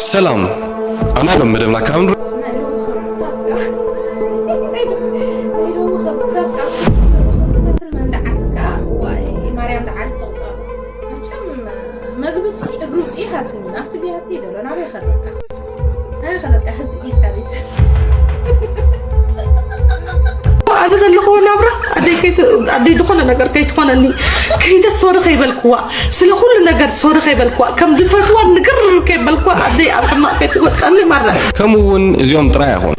ሰላም፣ ኣና ሎም መደብና ካብ ንር- ናይ ሎሚ ኸብታት ከኣ፣ ናይ ሎሚ ኸብታት ከኣ፣ መን ደዓልካ? ዋይ፣ ማርያም ደዓልቲ ተቑጸሩ። መቸም መግብሲ እግሩ ውጽኢ ሃብትኒ፣ ናብቲ ቢያቲ ይደሎ፣ ናበይ ኸደካ? ናበይ ኸደካ? ሕዚ ኢልካ ቤት። ኣነ ዘለኹዎ ናብራ ኣደይ ከይት-፣ ኣደይ ዝኾነ ነገር ከይትኾነኒ፣ ከይተ ሶሪ ከይበልክዋ፣ ስለ ኩሉ ነገር ሶሪ ከይበልክዋ፣ ከም ዝፈትዋ ንግር ከይበልክዋ፣ ኣደይ ኣብ ሕማቕ ከይትወድቀኒ ማራ። ከምኡ እውን እዚኦም ጥራይ ኣይኾኑ።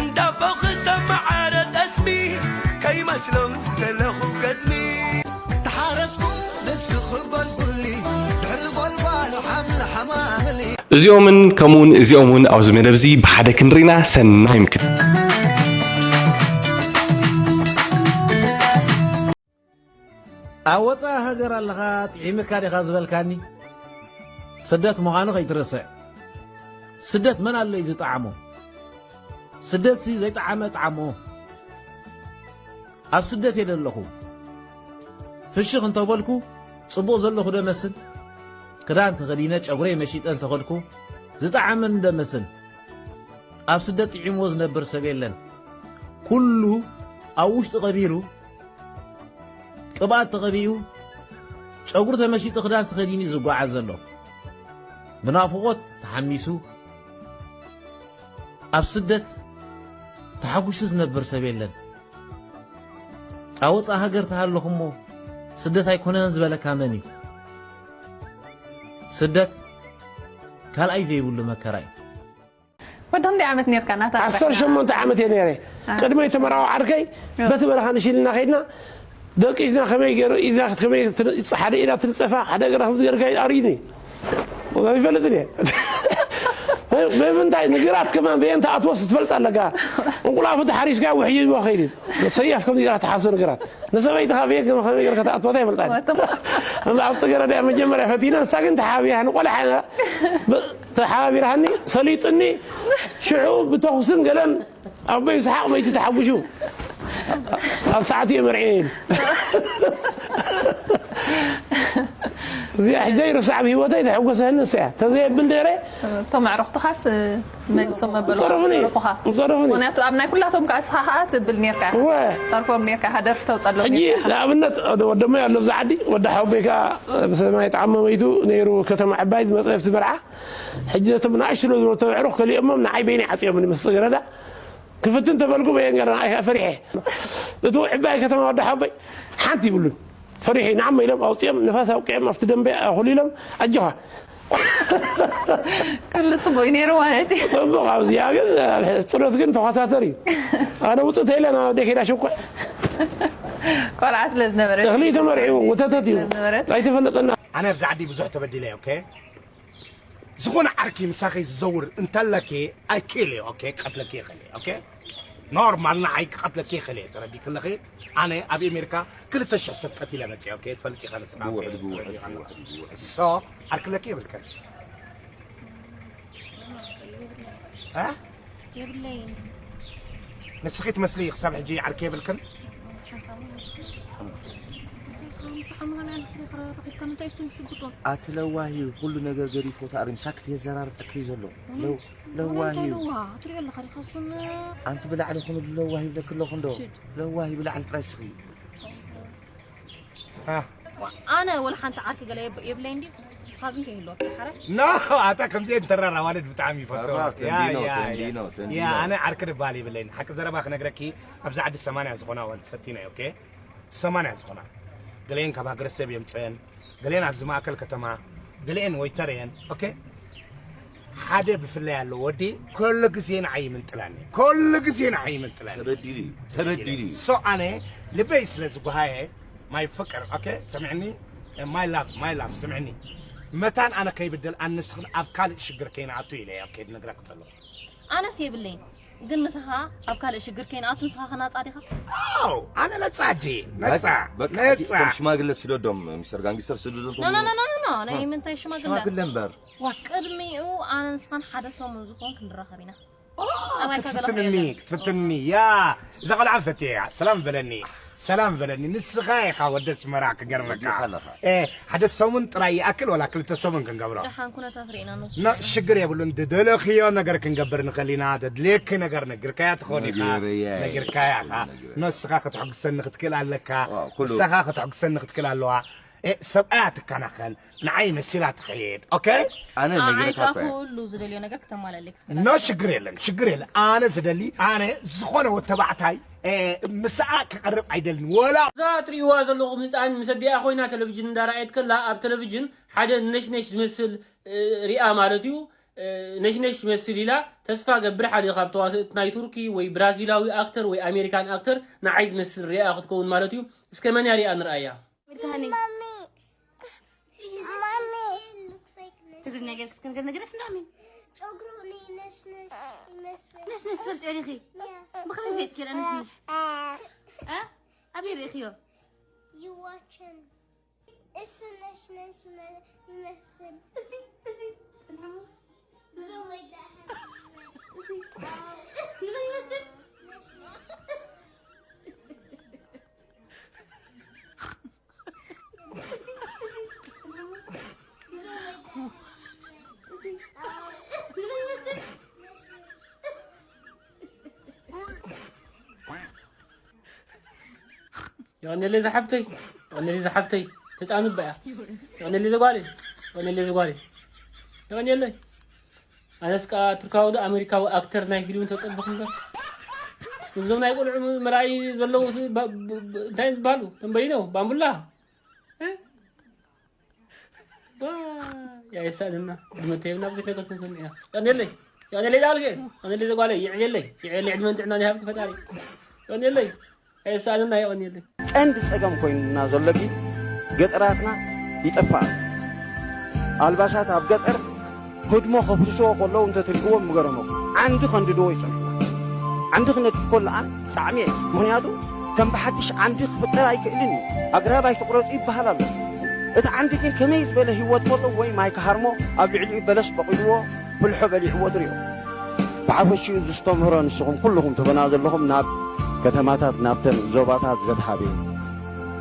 እንዳቦ ክሰማዕ ዓረ ጠስሚ ከይመስሎም ዝተለኹ ገዝሚ። ተሓረስኩ ንስኺ ጎልጉሊ ድሕሪ ጎልጓሉ ሓምሊ ሓማምሊ። እዚኦምን ከምኡውን እዚኦም እውን ኣብዚ መደብ እዚ ብሓደ ክንርኢና ሰናይ ምክት። ኣብ ወጻኢ ሃገር ኣለኻ ጥዒምካ ዲኻ ዝበልካኒ? ስደት ምዃኑ ከይትርስዕ። ስደት መን ኣሎ እዩ ዝጠዓሞ? ስደትሲ ዘይጠዓመ ጠዓሞ። ኣብ ስደት እየ ዘለኹ። ፍሽኽ እንተበልኩ፣ ጽቡቕ ዘለኹ ዶ መስል? ክዳን ተኸዲነ፣ ጨጉረይ መሺጠ እንተኸድኩ፣ ዝጠዓመኒ ዶ መስል? ኣብ ስደት ጥዒምዎ ዝነብር ሰብ የለን። ኩሉ ኣብ ውሽጡ ቀቢሩ፣ ቅብኣት ተቐቢኡ፣ ጨጉሩ ተመሺጡ፣ ክዳን ተኸዲኑ እዩ ዝጓዓዝ ዘሎ። ብናፍቖት ተሓሚሱ፣ ኣብ ስደት ተሓጒሱ ዝነብር ሰብ የለን። ኣብ ወጻኢ ሃገር ተሃለኹ እሞ ስደት ኣይኮነን ዝበለካ መን እዩ? ስደት ካልኣይ ዘይብሉ መከራ እዩ። ወዲ ክንደይ ዓመት ነርካ ናታ ዓሰርተ ሸሞንተ ዓመት እየ ነይረ። አ። ቅድመይ ተመራዊ ዓርከይ እ። በቲ በረኻ ንሽልና ከይድና ደቂስና ከመይ ገይሩ ኢድና ከመይ ትን-፣ ሓደ ኢዳ ትንጸፋ፣ ሓደ እግራ ከምዚ ገይርካ ኣርእዩኒ። ወላ ይፈልጥ እየ። ብምንታይ ንግራት ከማን በየን ተኣትወስ ትፈልጥ ኣለካ። እንቁላፉ ተሓሪስካ ውሕይዎ ከይድ። ሰያፍ ከምዚ ገይራ ተሓሶ ንግራት። ንሰበይትኻ በየን ከመ-፣ ከመይ ገይርካ ተኣትወታ ይፈልጣ። ወትም። እምባ ኣብ ጽገረዳ መጀመርያ ፈቲና፣ ንሳ ግን ተሓቢያ ንቆልዓ ብ-፣ ተሓባቢርሃኒ፣ ሰሊጥኒ፣ ሽዑ ብተኹስን ገለን ኣቦይ ይስሓቕ መይቱ ተሓጉሹ። ኣብ ሰዓት እየ መርዕየ ኢሉ። እዚኣ ሕጂ ይርስዓ ኣብ ህይወተይ ተሐጎሰኒ ንሳ እያ። ተዘየብል ነይረ። እቶም ኣዕሩኽትኻስ መሊሶም መበሉ ምጸረፉኒ። ምጸረፉኻ። ምጸረፉኒ። ምኽንያቱ ኣብ ናይ ኩላቶም ከኣ ንስኻ ከኣ ትብል ነርካ ኢኻ። እወ። ጸርፎም ነርካ ኢኻ፣ ደርፊ ተውጸሎም ሕጂ ነርካ ኢኻ። ንኣብነት ወደ-፣ ወደመይ ኣሎ ኣብዚ ዓዲ፣ ወዲ ሓወቦይ ከኣ ብሰማይ ጠዓሞ መይቱ ነይሩ ከተማ ዕባይ ዝመጸ ኣብቲ መርዓ። ሕጂ ነቶም ንኣሽቱ ስለ ዝበሉ ተባዕሩኽ ከሊኦሞም ንዓይ በይነይ ዓጽዮምኒ ምስ ጽገረዳ ክፍትን ተበልኩ በየን ገረና ኣይከ ፈሪሐ። እቲ ዕባይ ከተማ ወዲ ሓወቦይ ሓንቲ ይብሉን። ፈሪሐ ንዓሞ ኢሎም ኣውጽኦም ንፋስ ኣውቅዕም ኣብቲ ደንበ ኣኹሊሎም ኣጆኻ። ኩሉ ጽቡቅ እዩ ነይሩ ማለት እዩ። ጽቡቅ ኣብዚኣ ግን ጽሎት ግን ተኸሳተር እዩ። ኣነ ውጽእ ተይለ ናብ ደይ ከይዳ ሽኩዕ። ቆልዓ ስለ ዝነበረ። እኽሊ ተመርዒ ወተተት እዩ። ስለ ዝነበረት። ኣይተፈለጠና። ኣነ ኣብዚ ዓዲ ብዙሕ ተበዲለ እየ፣ ኦኬ? ዝኾነ ዓርኪ ምሳኺ ዝዘውር እንተለኪ፣ I kill you, ኦኬ? ክቐትለኪ ይኽእል እየ፣ ኦኬ? ኖርማል ንዓይ ክቐትለኪ ይኽእል እየ፣ ተረዲእኪ ኣለኺ? ኣነ ኣብ ኣሜሪካ ክልተ ሽሕ ሰብ ቀቲለ መፅየ፣ ኦኬ? ትፈልጢ ኢኻ ንስኻ፣ ብውሕዱ፣ ኦኬ? ብውሕዱ፣ ተረዲእኻ ኣለኺ? ብውሕዱ፣ ብውሕዱ። So፣ ዓርኪ ኣለኪ የብልከን? እ? የብለይን። ንስኺ ትመስሊ ክሳብ ሕጂ ዓርኪ የብልክን? ሓንሳብ እውን የብልክን። ምሳዕ መሃን ኣንስቲ ረኺብካ ምንታይ እሱ ሽጉጡ? ኣቲ ለዋሂ ኩሉ ነገር ገዲፎ ተኣሪም ሳክት የዘራርጠኪ እዩ ዘሎ። እኔ ለው-፣ ለዋሂ እንታይ እዩ። ለዋ? ትሪኦ ኣለኻ ዲኻ እሱን? ኣንቲ ብላዕሊ ኩኑ ለዋሂ ይብለኪ ኣለኹ እንዶ። ሽድ። ለዋሂ ብላዕሊ ጥራይ ስኺ። ዋ፣ ኣነ ወላ ሓንቲ ዓርኪ ገለ የብ-፣ የብለይ እንዲ፣ ንስኻ ግን ከይህልወካ ሓረ። ኖ፣ ኣታ ከምዚኤን ተራር ኣዋልድ ብጣዕሚ ይፈትዋ። ተራር ያ፣ ተንዲኖ፣ ያ፣ ተንዲኖ፣ ያ። ተንዲኖ። ያ፣ ኣነ ዓርኪ ድበሃል የብለይን። ሓቂ ዘረባ ክነግረኪ፣ ኣብዚ ዓዲ ሰማንያ ዝኾና ኣዋልድ ፈቲነ፣ ኦኬ? ሰማንያ ዝኾና። ገለኤን ካብ ሃገረሰብ የምፅአን፣ ገለኤን ኣብዚ ማእከል ከተማ፣ ገለኤን ወይተር እየን፣ ኦኬ? ሓደ ብፍላይ ኣሎ ወዲ፣ ኩሉ ግዜ ንዓይ ይምንጥላኒ፣ ኩሉ ግዜ ንዓይ ይምንጥላኒ። ተበዲሉ እዩ፣ ተበዲሉ እዩ። ሶ ኣነ ልበይ ስለ ዝጓሃየ፣ ማይ ፍቅር፣ ኦኬ፣ ሰምዕኒ፣ ማይ ላቭ፣ ማይ ላቭ፣ ስምዕኒ። መታን ኣነ ከይብደል፣ ኣንስኽን ኣብ ካልእ ሽግር ከይንኣቱ ኢለ እየ፣ ኦኬ፣ ድነግረክ ተሎ። ኣነስ የብለይን፣ ግን ንስኻ ኣብ ካልእ ሽግር ከይንኣቱ ንስኻ ከናጻ ዲኻ? ኣው፣ ኣነ ነጻ ሕጂ፣ ነጻ፣ በቃ፣ በቃ፣ ነጻ። እቶም ሽማግለ ስደዶም፣ ሚስተር ጋንግስተር ስደዶም። ኖ፣ ኖ፣ ኖ፣ ኖ፣ ኖ፣ ኖ፣ ናይ እ። ምንታይ ሽማግለ? ሽማግለ እምበር። ዋ፣ ቅድሚኡ ኣነ ንስኻን ሓደ ሰሙን ዝኾን ክንራኸብ ኢና። ኦ፣ ኣባይ ከገለ ክትፍትንኒ፣ ኮይና። ክትፍትንኒ፣ ያ፣ እዛ ቆልዓ ፈትየ እያ፣ ሰላም በለኒ። ሰላም በለኒ። ንስኻ ኢኻ ወዲ ኣስመራ፣ ክገርመካ። ወዲኻ ኣለኻ። እ፣ ሓደ ሰሙን ጥራይ ይኣክል፣ ወላ ክልተ ሰሙን ክንገብሮ። ደሓን ኩነታት ርኢና ንወስድ ኖ፣ ኢና። ሽግር የብሉን። ዝደለኽዮ ነገር ክንገብር ንኽእል ኢና። ዘድልየኪ ነገር ነጊርካያ ትኾን ኢኻ። ነጊረያ እየ። ነጊርካያ ኢኻ። ነጊረያ። ኖ፣ ንስኻ ከተሐጉሰኒ ክትክእል ኣለካ። ዋው፣ ኩሉ። ንስኻ ከተሐጉሰኒ ክትክእል ኣለዋ። እ፣ ሰብኣያ ትከናኸል። ንዓይ መሲላ ትኸይድ። ኦኬ? ኣነ ንዓይ ነጊረካ ከኣ እኮ እየ። ኩሉ ዝደልዮ ነገር ክተማላልክ ኖ፣ ሽግር የለን፣ ሽግር የለን። ኣነ ዝደሊ፣ ኣነ ዝኾነ ወዲ ተባዕታይ፣ እ፣ ምስኣ ክቐርብ ኣይደልን። ወላ እዛ ትርእይዋ ዘለኹም ህፃን ምስ ኣዲኣ ኮይና ቴሌቪዥን እንዳረኣየት ከላ ኣብ ቴሌቪዥን ሓደ ነሽነሽ ዝመስል እ፣ ሪኣ ማለት እዩ። እ፣ ነሽነሽ ዝመስል ኢላ ተስፋ ገብር ሓደ ካብ ተዋሰእቲ ናይ ቱርኪ ወይ ብራዚላዊ ኣክተር ወይ ኣሜሪካን ኣክተር ንዓይ ዝመስል ሪኣ ክትከውን ማለት እዩ። እስከ መን እያ ሪኣ ንርኣያ። Mommy. Mommy. Looks like this. ትግርኛ ገርክስ ክንገር ነገር ስንዳሚ ጨጉሩ ነሽነሽ ይመስል። ነሽ ነሽ ትፈልጥ ዲኺ Yeah. ብኸመይ ትፈልጥ ከላ ነሽ ነሽ እ ኣበይ ርኢኽዮ You watch him. እሱ ነሽነሽ ይመ- ይመስል። እዚ እዚ ጽንሓሙ ብዘወይ ዳህል እዚ ንመን ይመስል የቐኔለይ ዝሓፍተይ፣ የቐኔለይ ዝሓፍተይ፣ ህፃን እባ እያ። የቐኔለይ ዘጓለይ፣ የቐኔለይ ዘጓለይ፣ የቐኔለይ። ኣነስ ከዓ ቱርካዊ ዶ ኣሜሪካዊ ኣክተር ናይ ፊልም ተፀብኹ እምበር እዞም ናይ ቆልዑ መርኣይ ዘለዉ ስ- ባ- ብ- ብ- እንታይ ዝበሃሉ ተንበሪኖ ባምቡላ እ? ዋ፣ ያ የሳእንና ድመተይብና ብዙሕ ነገር ክንሰምዕ ኢና። የቐኔለይ፣ የቐኔለይ ዛልከ፣ የቐኔለይ ዘጓለይ፣ ይዕብየለይ፣ ይዕብየለይ፣ ዕድመን ጥዕናን ይሃብኪ ፈጣሪ። የቐኔለይ፣ ኣየሳእንና፣ የቐኔለይ። ቀንዲ ጸገም ኮይኑና ዘሎ ግን ገጠራትና ይጠፍእ ኣሎ። ኣልባሳት ኣብ ገጠር ህድሞ ከፍስስዎ ከለዉ እንተትርእይዎም ምገረመኩም። ዓንዲ ከንድድዎ ይጸንሑና። ዓንዲ ክነድድ ከሎ ኣነ ብጣዕሚ እየ። ምኽንያቱ ከም ብሓድሽ ዓንዲ ክፍጠር ኣይክእልን እዩ። ኣግራብ ኣይትቑረጹ ይበሃል ኣሎ። እቲ ዓንዲ ግን ከመይ ዝበለ ህይወት ከለዎ ወይ ማይ ክሃርሞ ኣብ ልዕሊኡ በለስ በቒልዎ ፍልሖ በሊዕዎ ትርእዮ። ብሓፈሽኡ ዘስተምህሮ ንስኹም ኩልኹም ትብና ዘለኹም ናብ ከተማታት ናብተን ዞባታት ዘድሃበ እዩ።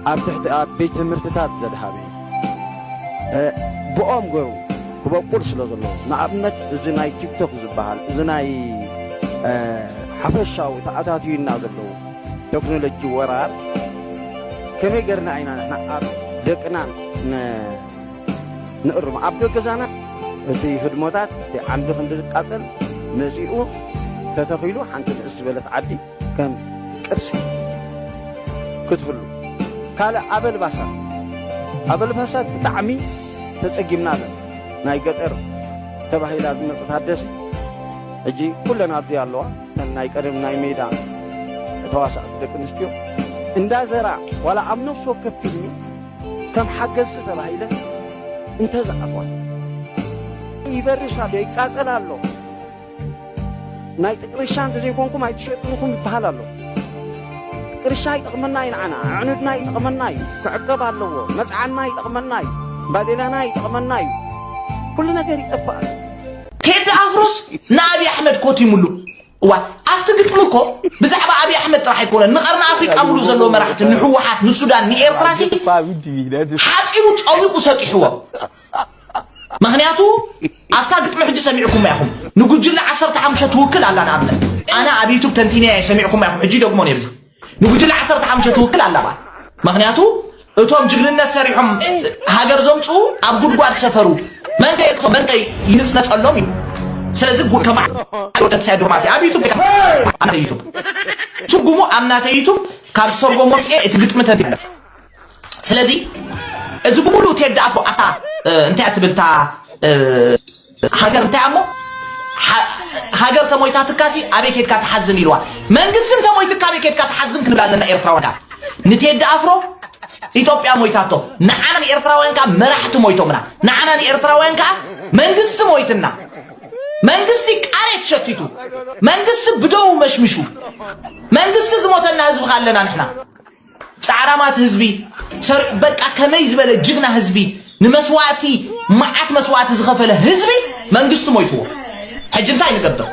ኣብ ትሕቲ ኣብ ቤት ትምህርትታት ዘድሃበ እዩ። እ፣ ብኦም ገሩ ክበቁል ስለ ዘለዎ ንኣብነት እዚ ናይ ቲክቶክ ዝበሃል እዚ ናይ እ፣ ሓፈሻዊ ተኣታትዩና ዘለዉ ቴክኖሎጂ ወራር ከመይ ገርና ኢና ንሕና ኣብ ደቅና ን- ንእርሞ ኣብ ገገዛና እቲ ህድሞታት እቲ ዓምዲ ክንዲ ዝቃጸል መጺኡ ተተኺሉ ሓንቲ ንእስ ዝበለት ዓዲ ከም ቅርሲ ክትህሉ ካልእ ኣበልባሳት ኣበልባሳት ብጣዕሚ ተጸጊምና ኣለና ናይ ገጠር ተባሂላ ዝመጸት ኣደሲ ሕጂ ኩለን ኣብዚ ኣለዋ እተን ናይ ቀደም ናይ ሜዳ ተዋሳእቲ ደቂ ኣንስትዮ እንዳ ዘራ ዋላ ኣብ ነፍሲ ወከፍ ፊልሚ ከም ሓገዝቲ ተባሂለ እንተዝኣትዋ ይበርስ ኣሎ ይቃጸል ኣሎ ናይ ጥቅርሻ እንተዘይኮንኩም ኣይትሸጥንኹም ይበሃል ኣሎ ቅርሻ ይጠቕመና እዩ ንዓና ኣዕኑድና ይጠቕመና እዩ ክዕቀብ ኣለዎ መፅዓና ይጠቕመና እዩ ባዴላና ይጠቕመና እዩ ኩሉ ነገር ይጠፍእ ኣሎ ቴዲ ኣፍሮስ ንኣብይ ኣሕመድ ኮቲሙሉ እዋ ኣብቲ ግጥሚ እኮ ብዛዕባ ኣብይ ኣሕመድ ጥራሕ ኣይኮነን ንቐርኒ ኣፍሪቃ ሙሉ ዘለዎ መራሕቲ ንህወሓት ንሱዳን ንኤርትራ ሲ ሓፂቡ ፀሚቑ ሰጢሕዎ ምኽንያቱ ኣብታ ግጥሚ ሕጂ ሰሚዕኩማ ኢኹም ንጉጅለ ዓሰርተ ሓሙሽተ ትውክል ኣላ ንኣብነት ኣነ ኣብ ዩቱብ ተንቲነ እየ ሰሚዕኩማ ኢኹም ሕጂ ደግሞ ነብዚ ንጉጅለ ዓሰርተ ሓሙሽተ ትውክል ኣላ ባል ምኽንያቱ እቶም ጅግንነት ሰሪሖም ሃገር ዘምፅኡ ኣብ ጉድጓድ ሰፈሩ መንቀይ መንቀይ ይንፅነፀሎም እዩ ስለዚ ከማዕ ወደት ሳይ ዱርማት ኣብ ዩቱብ ኣብ ዩቱብ ትርጉሙ ኣብ ናተ ዩቱብ ካብ ዝተርጎሞ ፅኤ እቲ ግጥሚ ተንቲነ ስለዚ እዚ ብምሉ ቴዲ ኣፍሮ ኣብታ እንታይ ትብል እታ ሃገር እንታይ ኣሞ ሃገር ተሞይታ ትካሲ ኣበይ ኬድካ ትሓዝን ኢልዋ መንግስቲ እንተሞይትካ ኣበይ ኬድካ ትሓዝን ክንብል ኣለና ኤርትራውያን ንቴዲ ኣፍሮ ኢትዮጵያ ሞይታቶ ንዓና ንኤርትራውያን ከዓ መራሕቲ ሞይቶምና ንዓና ንኤርትራውያን ከዓ መንግስቲ ሞይትና መንግስቲ ቃሬት ሸቲቱ መንግስቲ ብደው መሽምሹ መንግስቲ ዝሞተና ህዝቢ ካለና ንሕና ጻዕራማት ህዝቢ ሰር በቃ ከመይ ዝበለ ጅግና ህዝቢ ንመስዋእቲ መዓት መስዋእቲ ዝኸፈለ ህዝቢ መንግስቲ ሞይትዎ ሕጂ እንታይ ንገብር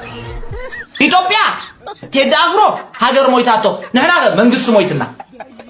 ኢትዮጵያ ቴዲ ኣፍሮ ሃገር ሞይታቶ ንሕና መንግስቲ ሞይትና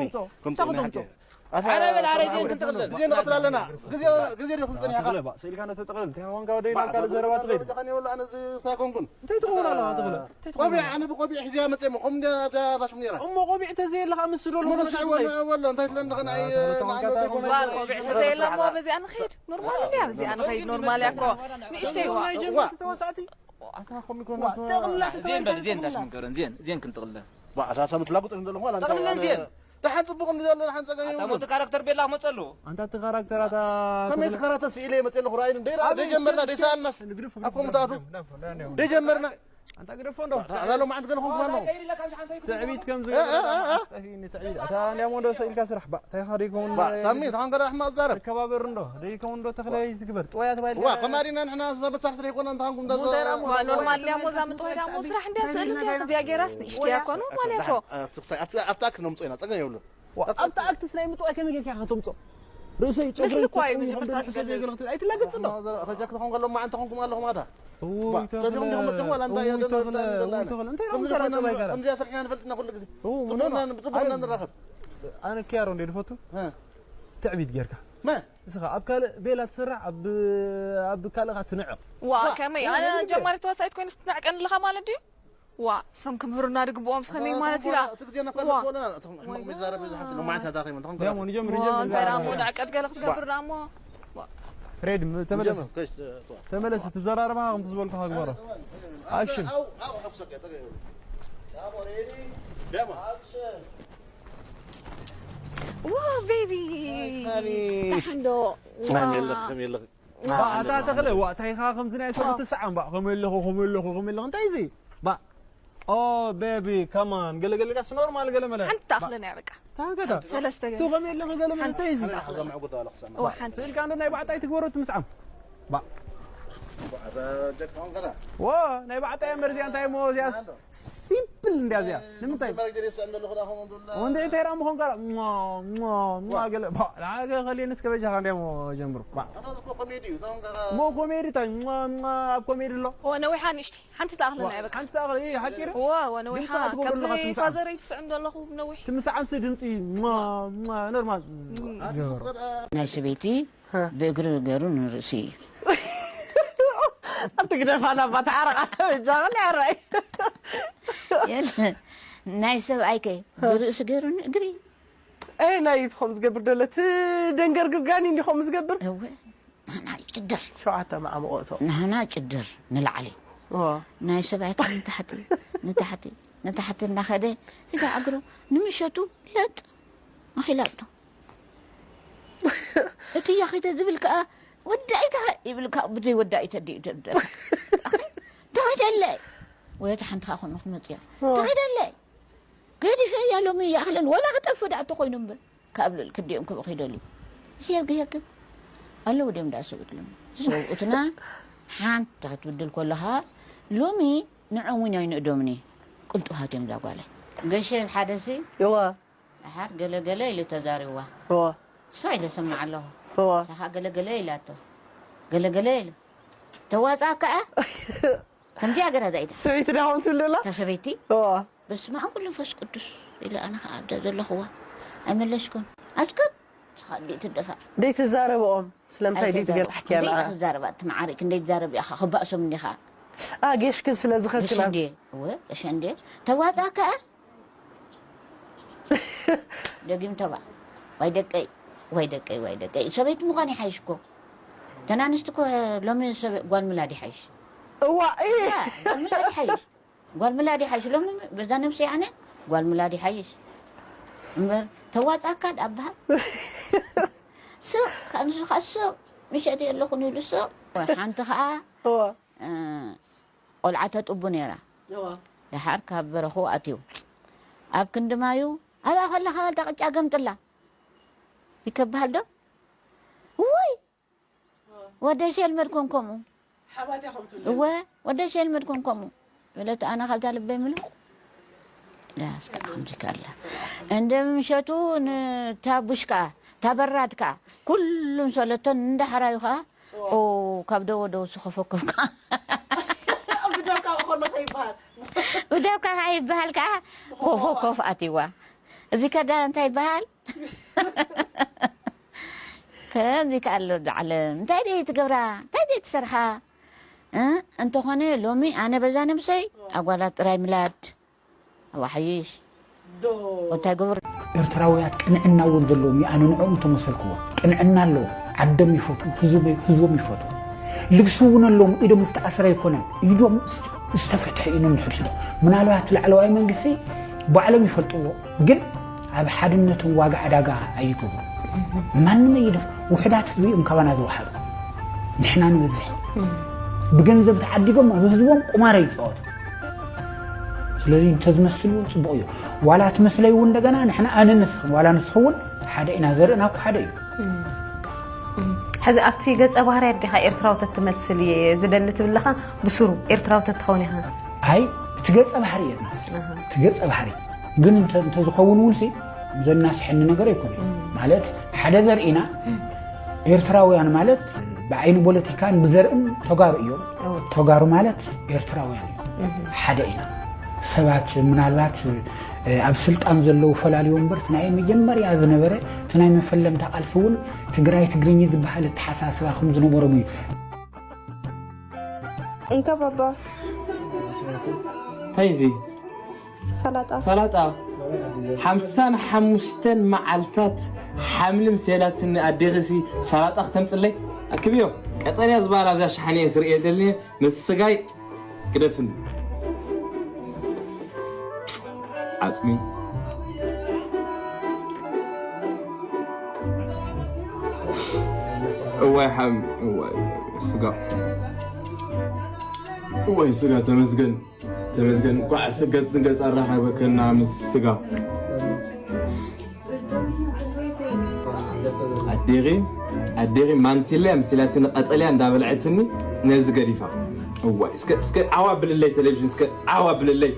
ከምጽኦ? እንታይ ክትምጽኦ? ኣታ ኣረ በል፣ ኣረ ግዜ ክንጥቕልል። ግዜ ንቐትል ኣለና። ግዜ፣ ግዜ ዲኹም ጸኒሕኻ? ኣትቕለባ፣ ስኢልካ ነተጥቕልል። እንታይ ኾንካ ወደይ ናብ ካልእ ዘረባ ትኸይድ? ጃኻኒ ወላ ኣነ እዚ ሳይኮንኩን። እንታይ ትኸውን ኣለኻ ትኽእል? እንታይ ትኸውን ቆቢዕ፣ ኣለኻ? ኣነ ብቆቢዕ ሒዘያ መጽየ እሞ፣ ከም እንደ ኣብዛ ፋሽም ነይራ። እሞ ቆቢዕ ተዘየለኻ ምስ ዶ እሞ ኣለኹ ነስዒ ወሎ፣ ወሎ፣ እንታይ ትብለኒ ዲኻ? ናይ፣ ኣታ ንዓይ እንታይ ወዲ ፋሽም ዋ፣ ቆቢዕ ተዘየለ እሞ በዚኣ ንኸይድ። ኖርማል እንድያ፣ በዚኣ ንኸይድ። ኖርማል እያ እኮ። ንእሽተይ ዋ። ዋ። ኣታ ኸም ይኮን ዋ፣ ኣታ ጠቕልላ ዜን በል፣ ዜን ዳሽ ጠቕልላ። ምንከረን፣ ዜን፣ ዜን ክንጥቕልለን። ዋ፣ ኣሳሳ ምትላጉጥ እንደለኹ ኣላ። ጠቕልለን ዜን። ደሓን ጽቡቕ እንዲ ዘሎ፣ ደሓን ጸገም ኣታ የብሉን። ሞቲ ካራክተር ቤላ መጸሉ። ኣንታ እቲ ካራክተር ኣታ ከመይ ተለ- እቲ ካራክተር ስኢለ መጸ ኣለኹ፣ ራእይን ደይ ራ-፣ ኣብ ደይ ጀመርና፣ ደይ ሰኣልናስ። ንግደፍ፣ ኣኮም ንግደፍ፣ ተኣቱ። ንግደፍ፣ ንግደፍ፣ ንግደፍ። ደይ ጀመርና። ኣንታ ግደፎ እንዶ። እዛ ሎማዓንቲ ገለ ኾንኩም ኣለኹም። ትዕቢት ከም ዝገብር ኣስጠፊኒ ትዕቢት። ኣታ እንዲያሞ እንዶ ሰኢልካ ስራሕ። ባ፣ እንታይ ኢኻ ደይከውን ባ፣ ሳሚ፣ ታን ገለ ኣሕማቕ ዛረብ። ንከባበር እንዶ። ደይከውን እንዶ ተኽለ ይዝግበር። ጥዋያ ተባሂልካ ዋ፣ ከማዲና ንሕና ሰብ በጻሕቲ ደይኮና እንታንኩም እሞ እንታይ ደኣ እሞ ዋ፣ ኖርማል እንዲያሞ እዛ ምጥዋይ ደኣ እሞ ስራሕ እንዲያ ስእሊ እንዲያ ከዚያ ገይራስ ንእሽቶ እያ ኮኑ ማን እያ ኮ? ኣብቲ ክሳይ-፣ ኣብቲ፣ ኣብቲ ኣክ ነው ምጽኢና፣ ጸገም የብሉን። ዋ፣ ኣብቲ ኣክትስ ናይ ምጥዋይ ከመይ ጌርካ ከተምጾ? ርእሰይ፣ ጸጉረይ፣ ምስሊ እኮ እዩ ተጠውዩ፣ መጀመርታ ከምዚ ርእሰይ ትገልጽ። ዘይገለኽት-፣ ኣይትላገጽ እንዶ። ከጃክ ትኾን ከሎ ማዓንታ ኾንኩም ኣለኹም ኣታ። እውይ፣ ዋ፣ ተኽለ፣ ሰቲኹም ዶ መጸኹም ዋላ እንታይ እውይ፣ እያ ተኽለ፣ ዘላ እውይ፣ ዘላ? ተኽለ፣ እንታይ ከምዚ እዮም ኮይና ተረከባይ ጋራ? ከምዚ ኣስርሕና ንፈልጥ ኢና ኩሉ ግዜ። እው፣ ጽቡቕና፣ ምኖ? ጽቡቕና ኣይ፣ ንራኸብ። ኣነ ኪያሮ እንደ ድፈቱ? እ። ትዕቢት ጌርካ። መ? እስኻ ኣብ ካልእ ቤላ ትስራሕ፣ ኣብ፣ ኣብ ካልእኻ ትንዕቕ። ዋ፣ ዋ፣ ከመይ? ዋ፣ ኣነ ዋ፣ ጀማሪት ተዋሳኢት ኮይነ ስትንዕቀኒ ኣለኻ ማለት ድዩ? ዋ፣ ሰም ክምህሩና ድግብኦም ስኸመይ ማለት ኢላ። እቲ ግዜ ነፋልጥ ዋ። ከለና፣ እቶም ሕማቕ ወይ ዛረብ ዝሓፍቲ፣ ሎማዓንቲ ኣታ ከይመ፣ እንተኾን ደሞ ንጀምር፣ ዋ፣ ንጀምር፣ እንታይ ደኣ እሞ ንጀምር። ዳዕቀት ገለ ክትገብር ደኣ እሞ። ዋ። ፍሬድ፣ ም-፣ ተመለስ። ንጀምር፣ ከሽ-፣ ተዋ። ተመለስ፣ እቲ ዘራርባኻ ከም ትዝበልኩኻ ግበሮ። ኣይ፣ ኣክሽን። ኣው፣ ኣው፣ ሓኩሰካ፣ ጠገ-፣ ደሞ። ዋ፣ ቤቢ። ኣይ፣ ሃኒ። ደሓን ዶ? ከመይ ኣለኺ፣ ከመይ ኣለኺ? ዋ፣ ኣታ ተኽለ፣ ዋ፣ እንታይ ኢኻ ከምዚ ናይ ሰብ ዋ። ትስዓም፣ ባ፣ ከመይ ኣለኹ፣ ከመይ ኣለኹ፣ ከመይ ኣለኹ፣ እንታይ እዚ? ባ፣ ኦ፣ ቤቢ፣ come on፣ ገለ ገለ ጋስ ኖርማል ገለ መለ። ሓንቲ ባ፣ ተኣኽለና በቃ። ታገታ። ሰለስተ ገለ። ቱ ከመይ ኣለኹ ገለ መለ፣ ሓንቲ እንታይ እዚ? ኣረ፣ ሓዛ ምዕጉ ዶ ኣለኹ ሰማ። ኦ፣ ሓንቲ። ስኢልካ እንዶ ናይ ባዕጣይ ትግበሮ ትምስዓም። ባ። ኣረ፣ ጀክ ሆን ገለ። ዎ፣ ናይ ባዕጣይ መርዚያ እንታይ እሞ እዚያስ? ሲምፕል እንዲያ እዚኣ። ንምንታይ? መጀመርያ ግዜ ይስዕም ዘለኹ ዳ ኸም እንዱላ። ወንደ እንታይ ራም ኾን ጋር ሟ፣ ሟ፣ ሟ ዋ። ገለ። ባ፣ ላገ ኸሊን እስከ በጃኻ እንዲያ ሞ ጀምሩ። ባ። ኣና ዝኮ ኮሜዲ እዩ፣ እዛ ኸም ጋር ሞ ኮሜዲ ታይ፣ ሟ፣ ሟ፣ ኣብ ኮሜዲ ኣሎ። ኦ፣ ነዊሓ ንእሽቲ። ሓንቲ ተኣኽለና ዋ፣ እያ በቃ። ሓንቲ ተኣኽለ፣ እይ፣ ሓቂረ? ዋ፣ ዋ፣ ነዊሓ። ድምፂ ኣትጎብሩ ከምዚ ኣለኻ፣ ትምስዓም። ፋዘረይ ትስዕም ዘለኹ ነዊሕ። ትምስዓም ሲ ድምፂ፣ ሟ፣ ሟ፣ ኖርማል። እም። ገበሩ። ናይ ሰበይቲ ሃ። ብእግሪ ገይሩ ንርእሲ እዩ። ኣቲ ግደፋና፣ እባ ተዓረቓ፣ በጃኻ፣ ናይ ኣራይ። የለ፣ ናይ ሰብኣይከ ሃ። ብርእሲ ገይሩ ንእግሪ። ኤ፣ ናይ እቲ ከምኡ ዝገብር ደሎ፣ እቲ ደንገርግር ጋኒ እንዲ ከምኡ ዝገብር። እወ፣ ንሕና ጭድር። ሸውዓተ መዓሙቕ እቶ። ንሕና ጭድር ንላዕሊ። እወ። ናይ ሰብኣይከ ንታሕቲ፣ ንታሕቲ፣ ንታሕቲ እናኸደ፣ እዛ እግሩ ንምሸቱ ለጥ ኣኺላቶ። እቲ ያኺተ ዝብል ከኣ ወዳኢታ ይብል፣ ካብ ብዘይ ወዳኢተ ድዩ ተብደካ? ተኸደለይ። ወይ እቲ ሓንቲ ከኣ ኮኑ ክትመጽእ እያ። ኦ። ተኸደለይ። ገዲፈያ ሎሚ ይኣኽለን፣ ወላ ክጠፍእ ደኣ እንተኾይኑ እምበር፣ ካብ ልዕሊ ክዲኦም ክብኡ ከይደልዩ። ሲየብ ገየክብ ኣለዉ ድዮም ደኣ ሰብኡት ሎሚ። ሰብኡትና ሓንቲ ክትብድል ከለኻ፣ ሎሚ ንዖም እውን ኣይንእዶምኒ። ቅልጡፋት እዮም እዛ ጓለይ። ገሸ ሓደ ሲ እዋ። ደሓር ገለ ገለ ኢሉ ተዛሪብዋ። እዋ። እሳ ኢለ ሰምዓ ኣለኹ። እዋ። እሳ ኸዓ ገለ ገለ ኢላቶ። ገለ ገለ ኢሉ። ተዋፅኣካ እያ? ከምዚኣ ገራ እዛ ኢድ። ሰበይቲ ዳኹም ትብሉ ኣላ? እታ ሰበይቲ? እዋ። በስመ ኣብ ወወልድ ወመንፈስ ቅዱስ ኢለ ኣነ ኸዓ ኣብዛ ዘለኽዋ ኣይመለስኩን። ኣስከብ ንስኻ እንዲኡ ትደፋእ። ደይትዛረብኦም? ስለምንታይ ኣይትዛረብ-፣ ደይትገርሕኪ ኣላ? ደይትዛረብ፣ ኣቲ መዓረይ፣ ክንደይ ትዛረብ ኢኻ፣ ክባእሶም እንዲኻ። ኣጌሽክን ስለ ዝኸድክና። ገሸ እንዴ? እወ፣ ገሸ እንዴ? ተዋጻካ? ደጊም ተባ-፣ ዋይ ደቀይ፣ ዋይ ደቀይ፣ ዋይ ደቀይ። ሰበይቲ ምዃን ይሓይሽ እኮ። እተን ኣንስቲ እኮ ሎሚ ሰብ-፣ ጓል ምላድ ይሓይሽ። እዋ፣ እይ። እዋ፣ ጓል ምላድ ይሓይሽ። ጓል ምላድ ይሓይሽ። ሎሚ በዛ ነብሰይ ኣነ ጓል ምላድ ይሓይሽ። እምበር ተዋጻካ ደኣ በሃል። ስቕ፣ ከኣ ንሱ ከኣ ስቕ፣ ምሸት የለኹን ኢሉ ስቕ። ሓንቲ ከኣ፣ እዋ። እ፣ ቆልዓ ተጥቡ ነይራ። እዋ። ደሓር ካብ በረኽኡ ኣትዩ። ኣብ ክንዲ ማዩ፣ ኣብኣ ከለኻ በልታ ቅጫ ገምጥላ። ይከብሃል ዶ? ውይ! ወደይ ሸልመድኩን ከምኡ። ሓባትያ ከምኡ ትብለኒ። እወ፣ ወደይ ሸልመድኩን ከምኡ። በለት ኣነ ካብዛ ልበይ ምሉእ። ያ፣ እስከ ከምዚ ከላ። እንደ ምሸቱ ንታ ቡሽ ከኣ፣ እታ በራድ ከኣ፣ ኩሉም ሰለቶን እንዳ ሓራዩ ከኣ፣ ኦ፣ ካብ ደወ ደው ስኸፈከፍ ከኣ። ብደብካ ከሎ ከይበሃል። ብደብካ ከኣ ይበሃል ከኣ፣ ኮፎ ኮፍ ኣትይዋ። እዚ ከዳ እንታይ ይበሃል? ከምዚ ከኣ ኣሎ እዛ ዓለም። እንታይ ደይ ትገብራ? እንታይ ደይ ትሰርሓ? እ? እንተኾነ ሎሚ ኣነ በዛ ነብሰይ ኣጓላት ጥራይ ምላድ። ኣብ ሓይሽ። ዶ። እንታይ ገብር? ኤርትራውያት ቅንዕና እውን ዘለዎም እዩ። ኣነ ንዕኦም ተመሰልክዎ። ቅንዕና ኣለዎ። ዓዶም ይፈትዉ፣ ህዝቦም፣ ህዝቦም ይፈትዉ። ልግሲ እውን ኣለዎም። ኢዶም ዝተኣስረ ኣይኮነን። ኢዶም ዝተፈትሐ እዩ ነንሕድሕዶም። ምናልባት ላዕለዋይ መንግስቲ ባዕሎም ይፈልጥዎ። ግን ኣብ ሓድነቶም ዋጋ ዕዳጋ ኣይገብሩ። ማንም ኣይደፍ-፣ ውሑዳት ህዝቢ እዮም ካባና ዝወሓዱ። ንሕና ንበዝሕ። ብገንዘብ ተዓዲጎም ኣብ ህዝቦም ቁማር ይጻወቱ። ስለዚ እንተዝመስል እውን ፅቡቕ እዩ። ዋላ እቲ ምስለይ እውን እንደገና ንሕና ኣነ ንስኽን ዋላ ንስኽ እውን ሓደ ኢና፣ ዘርእና እኮ ሓደ እዩ። ሕዚ ኣብቲ ገፀ ባህርያት ዲኻ ኤርትራዊ ተትመስል እየ ዝደሊ ትብለኻ? ብስሩ ኤርትራዊ ተትኸውን ኢኻ። ኣይ እቲ ገፀ ባህሪ እየ ዝመስል፣ እቲ ገፀ ባህሪ ግን እንተ- እንተዝኸውን እውን ሲ ዘናስሐኒ ነገር ኣይኮነ። ማለት ሓደ ዘርኢና ኤርትራውያን ማለት ብዓይኒ ፖለቲካን ብዘርእን ተጋሩ እዮም። ተጋሩ ማለት ኤርትራውያን እዮም፣ ሓደ ኢና። ሰባት ምናልባት ኣብ ስልጣን ዘለዉ ፈላልዮ እምበር እቲ ናይ መጀመርያ ዝነበረ እቲ ናይ መፈለምታ ቃልሲ እውን ትግራይ ትግርኛ ዝበሃል ኣተሓሳስባ ከም ዝነበሮም እዩ። እንካ ባባ እንታይ እዚ ሰላጣ ሰላጣ ሓምሳን ሓሙሽተን መዓልታት ሓምሊ ምስ የላትኒ ኣዴኺሲ ሰላጣ ክተምፅለይ ኣክብዮ ቀጠንያ ዝበሃል ኣብዛ ሸሓኒ እየ ክርእየ ደልኒ ምስ ስጋይ ግደፍኒ ዓፅሚ እዋይ ሓም እዋይ ስጋ እዋይ ስጋ ተመስገን ተመስገን እንኳዕ ስገፅ ንገፅ ኣራኸበከና ምስ ስጋ ኣዴኺ ኣዴኺ ማንቲለያ ምስ ኢላትኒ ቀጠልያ እንዳበልዐትኒ ነዚ ገዲፋ እዋይ እስከ እስከ ዓዋ ብልለይ ቴሌቪዥን እስከ ዓዋ ብልለይ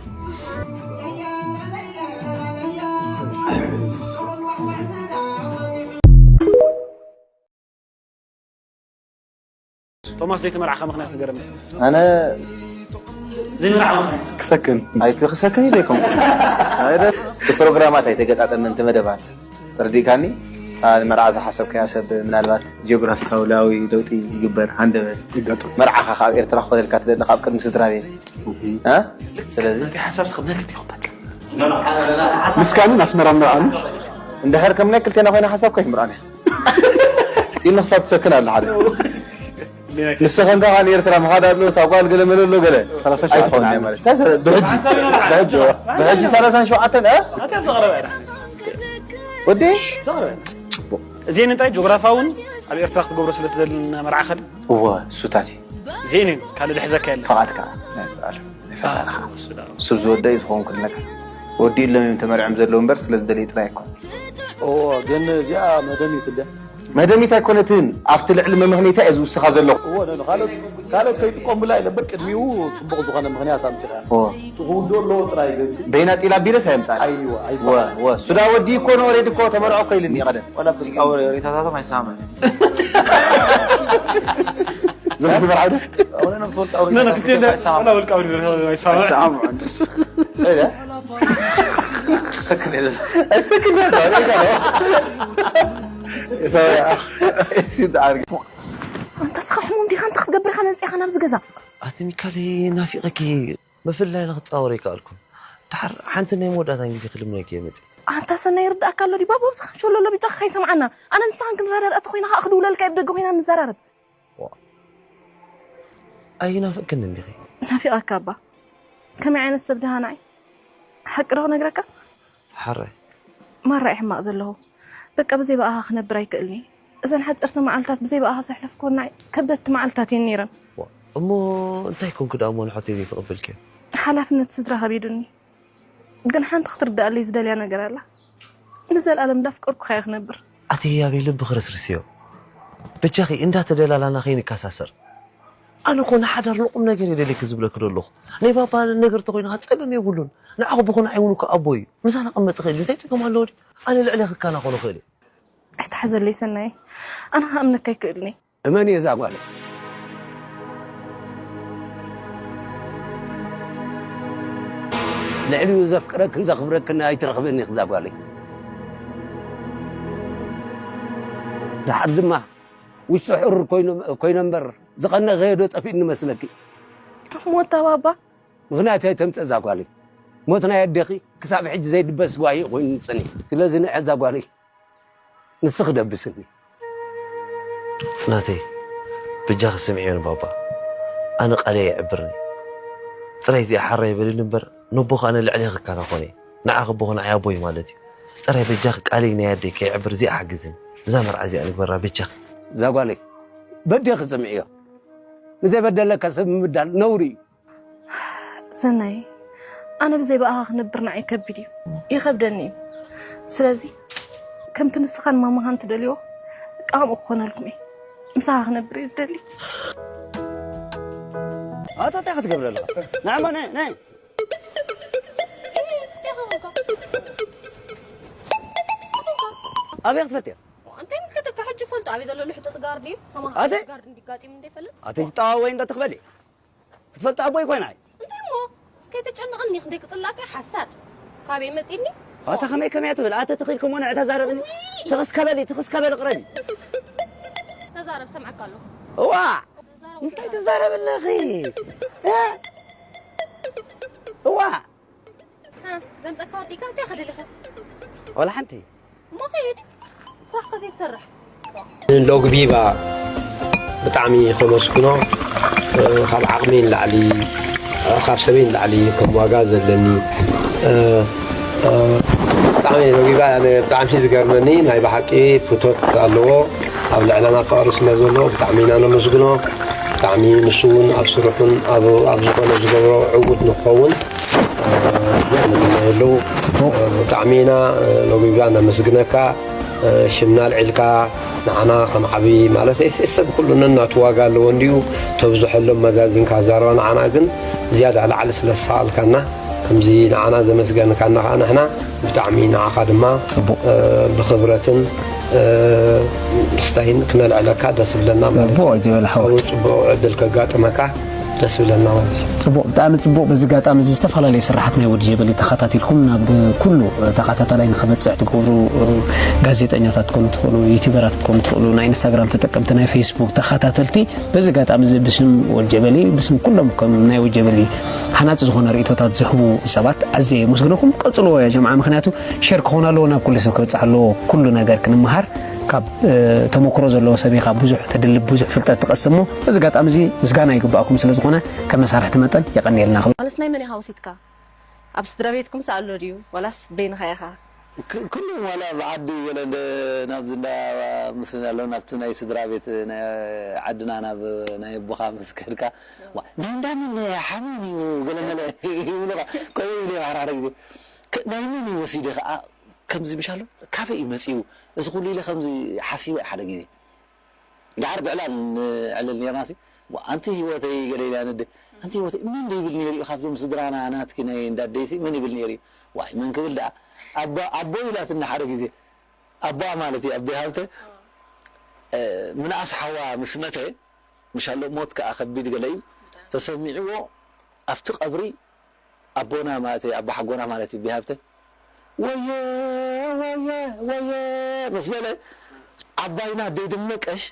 ቶማስ ዘይተመርዓኻ ምኽንያት ንገረኒ። ኣነ ዘይመርዓኻ ምኽንያት። ክሰክን ኣይት ክሰክን ኢለ ይኮን። ኣረ እቲ ፕሮግራማት ኣይተገጣጠመን እቲ መደባት ተረዲእካኒ። ኣነ መርዓ ዝሓሰብካያ ሰብ ምናልባት ጂኦግራፊካዊ ለውጢ ይግበር ሃንደበት ይጋጡ። መርዓኻ ካብ ኤርትራ ክኾነልካ ትደሊ ካብ ቅድሚ ስድራ ቤት እ? ስለዚ እቲ ሓሳብ ስኽነክት ይኹን በቃ ምስካንን ኣስመራ ምርዓኑ እንድሕር ከም ናይ ክልቴና ኮይና ሓሳብ ኮይት ምርኣን ኢልና ክሳብ ትሰክን ኣለ ሓደ ንስኸን ከዓ ንኤርትራ ምኻድ ኣሎ እታ ጓል ገለ መለ ኣሎ ገለ ኣይትኸውን እያ ማለት እንታይ ሰ- ብሕጂ ብሕጂ ብሕጂ ሰላሳን ሸውዓተን እ? ወዲ እዚአን እንታይ ጂኦግራፋውን ኣብ ኤርትራ ክትገብሮ ስለ ትደልን መርዓኸን እወ እሱታት እዩ እዚአን ካልእ ድሕዘካ የለ ፍቓድካ ናይ ፍቓድ ናይ ፈጣርኻ ስብ ዝወደ እዩ ዝኸውን ኩሉ ነገር ወዲኡ ሎም እዮም ተመርዖም ዘለዉ እምበር ስለ ዝደለዩ ጥራይ ኣይኮን እዎ ግን እዚኣ መደሚት እንደ መደሚት ኣይኮነትን ኣብቲ ልዕሊ መምኽኔታ እየ ዝውስኻ ዘለኹ እዎ ካልኦት ካልኦት ከይጥቀሙላ ኢለ እምበር ቅድሚኡ ፅቡቕ ዝኾነ ምኽንያት ኣምፂኻ እዎ ክውዶ ኣለዎ ጥራይ ገፂ በይና ጢላ ቢለስ ኣየምፃል ኣይዋ እወ ኣይባል እወ ሱዳ ወዲ ይኮን ወሬድ እኮ ተመርዖ እኮ ኢልኒ ቀደም ወላ ብትልቃወ ሬታታቶም ኣይሰማማዕን ዘምቲ መርዓው ዶ ኣውነ ነው ተወልቃው ሬታታቶም ሰክን የለ ሰክን የለ ኣንታ ስኻ ሕሙም ዲኻ እንታይ ክትገብር ኢኻ መፂእኻ ናብዚ ገዛ ኣቲ ሚካለይ ናፊቐኪ ብፍላይ ንክፃወር ኣይከኣልኩን ድሓር ሓንቲ ናይ መወዳእታን ግዜ ክልምነኪ እየ መፂእ ኣንታ ሰናይ ይርዳእካ ኣሎ ዲባ ቦብስኻ ሸሎ ኣሎ ብጫኻ ከይሰምዓና ኣነ ንስኻን ክንረዳድኣ ተኮይና ከዓ ክድውለልካ እየ ብደገ ኮይና ንዘራረብ ኣይናፍቅክን እንዲኺ ናፊቐካ እባ ከመይ ዓይነት ሰብ ድሃ ንዓይ ሓቂ ዶ ክነግረካ ሓራይ ማራ ሕማቕ ዘለኹ በቃ ብዘይ ብኣኻ ክነብር ኣይክእልኒ እዘን ሓፀርቲ መዓልታት ብዘይ ብኣኻ ዘሕለፍክወን ንዓይ ከበድቲ መዓልታት እየን ነይረን እሞ እንታይ ኮንኩ ደኣ እሞ ንሖተይ ዘይትቕበልክዮ ሓላፍነት ስድራ ከቢዱኒ ግን ሓንቲ ክትርዳኣለይ ዝደልያ ነገር ኣላ ንዘለኣለም እንዳፍቀርኩኻ እየ ክነብር ኣቲ ኣበይ ልቢ ክርስርስዮ በጃኺ እንዳተደላላና ከይንከሳሰር ኣነ ኮ ንሓዳር ንቁም ነገር የደልየኪ ዝብለኪ ዶ ኣለኹ ናይ ባባ ነገር ተኮይንካ ፀገም የብሉን ንዓኹ ብኾነ ዓይውኑ ከ ኣቦ እዩ ምሳና ቀመጥ ኽእል እንታይ ፀገም ኣለዎ ኣነ ልዕለ ክካና ኮነ ኽእል ኣይትሓዘለይ ሰናየ ኣነ ክኣምነካ ኣይክእልኒ እመን እየ እዛ ጓለይ። ልዕሊኡ ዘፍቅረክን ዘኽብረክን ኣይትረኽብን ኢኺ እዛ ጓለይ። ደሓር ድማ ውሽጡ ሕሩር ኮይኑ እምበር ዝቐነኸዮ ዶ ጠፊእኒ መስለኪ? ሞታ ባባ። ምኽንያት ኣይተምፀ እዛ ጓለይ። ሞት ናይ ኣዴኺ ክሳብ ሕጂ ዘይድበስ ጓሂ ኮይኑ ፀኒሑ። ስለዚ ንዐ እዛ ጓለይ ንስኺ ደብስኒ። ናተይ በጃኺ ስምዕዮ ንባባ ኣነ ቃለይ ኣይዕብርን እየ ጥራይ እዚኣ ሓራይ በልኒ እምበር ነቦኺ ኣነ ልዕሌኺ እካና ኮነ እየ ንዓኺ ኣቦኺ ንዓይ ኣቦይ ማለት እዩ ጥራይ በጃኺ ቃለይ ናይ ኣደይ ከይዕብር እዚኣ ሓግዝኒ እዛ መርዓ እዚኣ ንግበራ በጃኺ እዛ ጓለይ በዴኺ ስምዕዮ ንዘይበደለካ ሰብ ምብዳል ነውሪ እዩ ሰናይ ኣነ ብዘይ ብኣኻ ክነብር ንዓይ ከቢድ እዩ፣ ይኸብደኒ እዩ። ስለዚ ከምቲ ንስኻን ማማኻን ትደልዮ፣ ከምኡ ክኾነልኩም እየ። ምሳኻ ክነብር እየ ዝደሊ። ኣታ እንታይ ክትገብር ኣለኻ? ንዓማ ናይ ናይ ኣበይ ክትፈትያ? እንታይ ምልከተካ? ሕጂ ፈልጦ ኣበይ ዘሎ ልሕቶ ትጋር ድዩ? ኣተ? ትጋር እንዲጋጢም እንደ ይፈልጥ? ኣተ ትጣዋወይ እንደ ትኽበሊ? ክትፈልጥ ኣቦይ ኮይና እይ። እንታይ እሞ? እስከ ተጨንቐኒ፣ ክንደይ ክጽላእካ ሓሳድ። ካበይ መጺኒ? ኣታ ከመይ ከመይ ትብል? ኣተ ተኺልኩም ሆነ ተዛረብኒ። ውይ! ትኽስ ከበሊ፣ ትኽስ ከበሊ ቅረቢ። ተዛረብ፣ ሰምዓካ ኣለኹ። እዋ! ተዛረብ። እንታይ ተዛረብ ኣለኺ? እ? እዋ! እ፣ ዘምጸካ ወዲካ እንታይ ከደልኻ? ወላ ሓንቲ። እሞ ኸይድ፣ ስራሕካ ዘይትሰርሕ። ሎግቢባ ብጣዕሚ ከመስግኖ፣ እ፣ ካብ ዓቕሚ ንላዕሊ፣ እ፣ ካብ ሰበይ ንላዕሊ ከም ዋጋ ዘለኒ፣ እ፣ እ፣ ብጣዕሚ ሎግቢባ ኣነ ብጣዕሚ ዝገርመኒ ናይ ብሓቂ ፍቶት ኣለዎ። ኣብ ልዕለና ፍቕሪ ስለ ዘሎ ብጣዕሚ ኢና ነመስግኖ። ብጣዕሚ ንሱ እውን ኣብ ስርሑን ኣብ፣ ኣብ ዝኾነ ዝገብሮ ዕዉት ንክኸውን፣ እ፣ ይምነየሉ። ጽቡቕ። እ፣ ብጣዕሚ ኢና፣ እ፣ ሎግቢባ ነመስግነካ። እ፣ ሽምና ኣልዒልካ ንዓና ከም ዓብዪ ማለት እስ-፣ ሰብ ኩሉ ነናቱ ዋጋ ኣለዎ እንድዩ። ተብዝሐሎም መዛዚንካ ዛረባ ንዓና ግን ዝያዳ ላዕሊ ስለ ዝሰኣልካና ከምዚ ንዓና ዘመስገንካና ከዓ ንሕና ብጣዕሚ ንዓኻ ድማ፣ ጽቡቕ። እ፣ ብኽብረትን፣ እ፣ ምስታይን ክነልዕለካ ደስ ይብለና ማለት ጽቡቕ እዩ። ወጀበል ሓወይ። ጽቡቕ ዕድል ከጋጥመካ ደስ ይብለና ማለት እዩ። ጽቡቕ፣ ብጣዕሚ ጽቡቕ። በዚ ኣጋጣሚ እዚ ዝተፈላለዩ ስራሓት ናይ ወዲ ጀበሊ ተኸታቲልኩም ናብ ኩሉ ተኸታታላይ ንኽበጽሕ ትገብሩ፣ ጋዜጠኛታት ትኾኑ ትኽእሉ፣ ዩቲዩበራት ትኾኑ ትኽእሉ፣ ናይ ኢንስታግራም ተጠቀምቲ፣ ናይ ፌስቡክ ተኸታተልቲ፣ በዚ ኣጋጣሚ እዚ ብስም ወዲ ጀበሊ፣ ብስም ኩሎም ከም ናይ ወዲ ጀበሊ ሃናጺ ዝኾነ ርእይቶታት ዝህቡ ሰባት ኣዝየ የመስግነኩም። ቀጽልዎ ያ ጀምዓ፣ ምኽንያቱ ሸር ክኾን ኣለዎ፣ ናብ ኩሉ ሰብ ክበጽሕ ኣለዎ። ኩሉ ነገር ክንመሃር፣ ካብ፣ እ፣ ተመክሮ ዘለዎ ሰብ ኢኻ፣ ብዙሕ ተድልብ፣ ብዙሕ ፍልጠት ትቐስም። እሞ በዚ ኣጋጣሚ እዚ ምስጋና ይግባኣኩም ስለ ዝኾነ፣ ከም መሳርሕቲ መጠን የቐንየልና ክብል። ማለት ናይ መን ኢኻ ወሲድካ? ኣብ ስድራ ቤትኩምስ ኣሎ ድዩ? ዋላስ በይንኻ ኢኻ? ክ-፣ ኩሎም ዋላ ብዓዲ ገለ እንደ-፣ ናብዚ እንዳ ምስ ኣሎ ናብቲ ናይ ስድራ ቤት ናይ ዓድና ናብ ናይ ኣቦኻ ምስ ከድካ፣ ዋ፣ ናይ እንዳ መን ሓሚም እዩ ገለ መለ ይብሉኻ። ከምኡ ኢለ ሓደ ሓደ ግዜ፣ ክ-፣ ናይ መን እዩ ወሲደ ኸዓ ከምዚ ምሽ ኣሎ? ካበይ እዩ መጺኡ? እዚ ኩሉ ኢለ ከምዚ ሓሲበ ሓደ ግዜ። ደሓር ብዕላል ንዕልል ኔርናሲ፣ ዋ፣ ኣንቲ ህይወተይ ገለ ኢላ ነደ፣ ኣንቲ ህይወተይ፣ መን ይብል ነይሩ እዩ ካብዞም ስድራና ናትኪ ናይ እንዳደይሲ፣ መን ይብል ነይሩ እዩ? ዋይ፣ መን ክብል ደኣ? ኣባ-፣ ኣቦ ኢላትና ሓደ ግዜ። ኣቦኣ ማለት እዩ፣ ኣቦይ ሃብተ፣ እ፣ ምንኣስ ሓዋ ምስ መተ፣ ምሻሎ ሞት ከኣ ከቢድ ገለ እዩ ተሰሚዕዎ፣ ኣብቲ ቀብሪ ኣቦና ማለት እዩ፣ ኣቦ ሓጎና ማለት እዩ፣ ኣቦይ ሃብተ፣ "ወየ፣ ወየ፣ ወየ" ምስ በለ፣ ዓባይና ኣደይ ደመቀሽ፣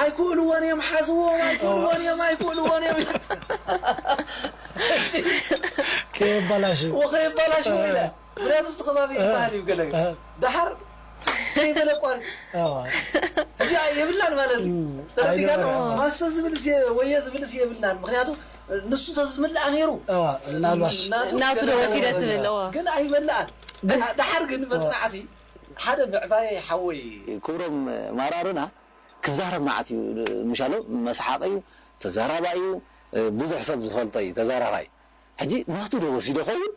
"ኣይክእልዎን እዮም፣ ሓዝዎም፣ ኣይክእልዎን እዮም፣ ኣይክእልዎን እዮም" ኢላ። ከየባላሽው። ወኸየባላሽው ኢላ። ምኽንያቱ ኣብቲ ከባቢ እ፣ ይበሃል እዩ ገለ። እ። ደሓር ከይበለ ኣቋሪጹ። እዋ። እዚኣ የብላን ማለት እዩ። እም፣ ተረዲእካ? ኣይነበረን። ማሰ ዝብልስ የ-፣ ወየ ዝብልስ የብልናን። ምኽንያቱ ንሱ ተዝምልኣ ነይሩ። እዋ፣ ምናልባሽ። ናቱ ናቱ ዶ ወሲደ ትብል፣ እዋ። ግን ኣይመልኣን። ግን ደሓር ግን መጽናዕቲ ሓደ ምዕባየ ሓወይ ክብሮም ማራርና ክዛረብ መዓት እዩ። ምሻሎ መስሓቂ እዩ፣ ተዛራባይ እዩ፣ ብዙሕ ሰብ ዝፈልጦ እዩ፣ ተዛራባይ። ሕጂ ናቱ ዶ ወሲዶ ኸውን?